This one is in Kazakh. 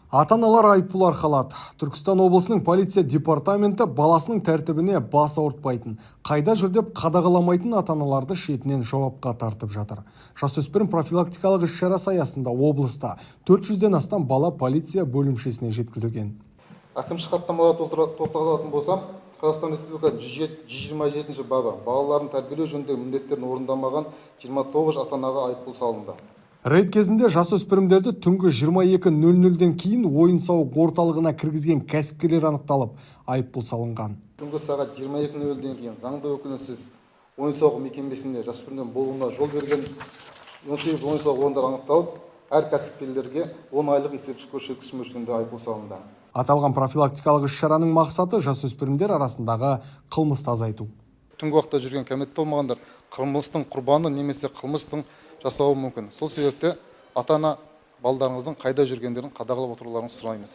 Ата-аналар айыппұл арқалады. Түркістан облысының полиция департаменті баласының тәртібіне бас ауыртпайтын, қайда жүр деп қадағаламайтын ата-аналарды шетінен жауапқа тартып жатыр. Жасөспірім профилактикалық іс-шарасы аясында облыста 400-ден астам бала полиция бөлімшесіне жеткізілген. Әкімшілік хаттамаларға тоқталатын болсам, Қазақстан Республикасы 127 бабы, балаларын тәрбиелеу жөніндегі міндеттерін орындамаған 29 ата-анаға айыппұл салынды. Рейд кезінде жасөспірімдерді түнгі 22:00-ден кейін ойын-сауық орталығына кіргізген кәсіпкерлер анықталып, айыппұл салынған. Түнгі сағат 22:00-ден кейін заңды өкілінсіз ойын-сауық мекемесінде жасөспірімдердің болуына жол берген 18 ойын-сауық орындары анықталып, әр кәсіпкерлерге 10 айлық есептік көрсеткіш мөлшерінде айыппұл салынды. Аталған профилактикалық іс-шараның мақсаты – жасөспірімдер арасындағы қылмысты азайту. Түнгі уақытта жүрген кәмелетке толмағандар қылмыстың құрбаны немесе қылмыстың жасауы мүмкін. Сол себепті ата ана балдарыңыздың қайда жүргендерін қадағалап отыруларыңызды сұраймыз.